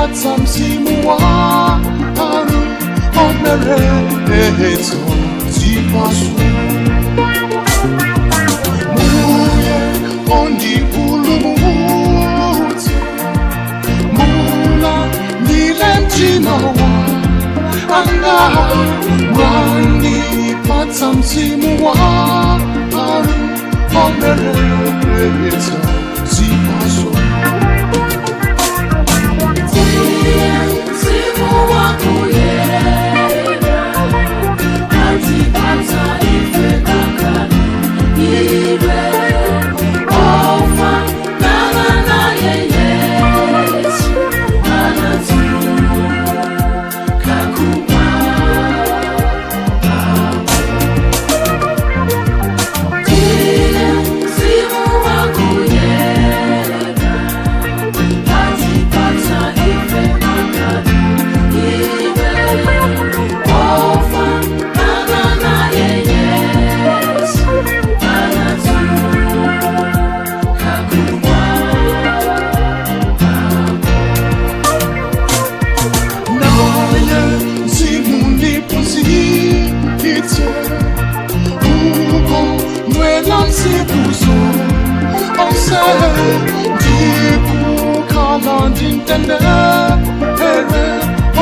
Mwandipatsa mzimu wanu omeretsa zipatso. Mbuye ondipulumutsa, mulandile mtima wanga. Mwandipatsa mzimu wanu omeretsa zipatso. Mzimu wakuyera atipatsa ife kakhalidwe ofanana naye Yesu anatuluka kumwamba. Ndiye mzimu wakuyera atipatsa ife kakhalidwe ofanana naye Yesu anatuluka kumwamba. Naye mzimu ndiphunzitse ukondwela ntsiku zonse, ndikukhala ndimtendere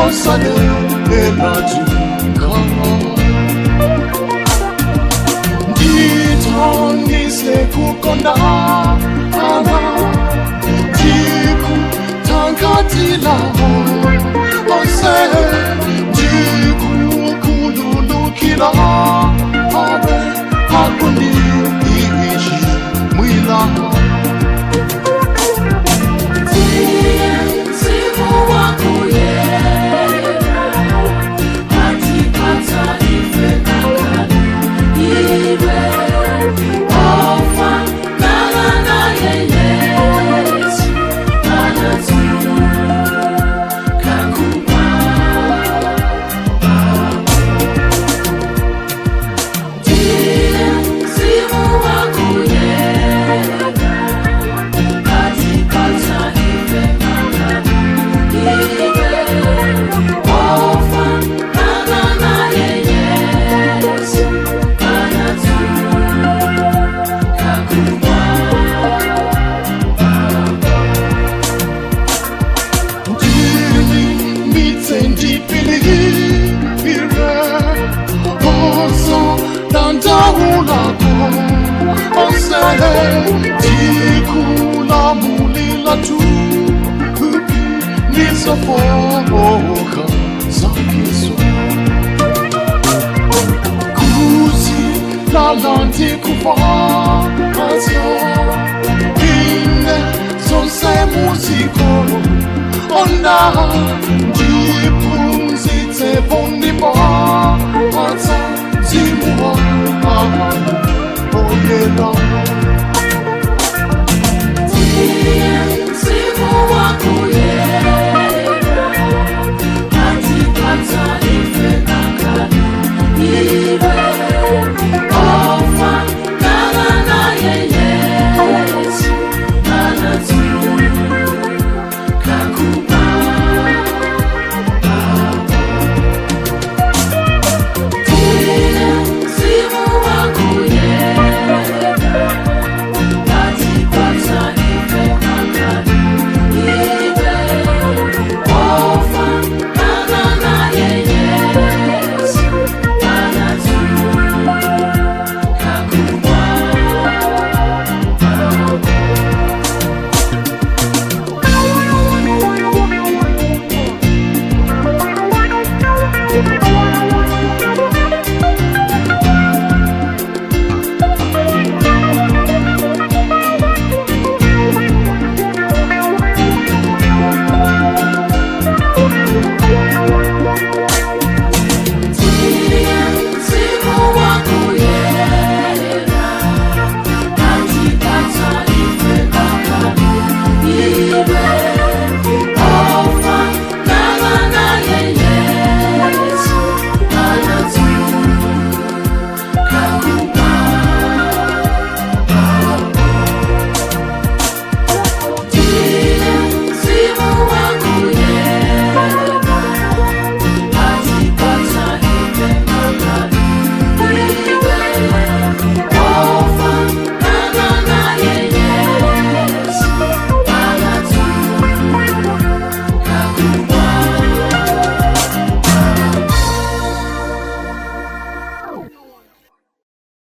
osadera nkhawa. Ndithandise kukondana ndikuthangathila onse, ndikukhululukila abe akundichimwila. Ndiye mzimu wakuyera atipatsa ife kakhalidwe ofanana naye Yesu anatuluka kumwamba. Ndiye mzimu wakuyera atipatsa ife kakhalidwe ofanana naye Yesu anatuluka kumwamba. Ndilimbitse ndipilire osadandaulako onse, ndikulamulila thupi ndi zofooka zakezo. Kuzilala ndikufatsa ine zonse muzikonda, ndiphunzitse pondipatsa mzimu wanu oyera. Ndiye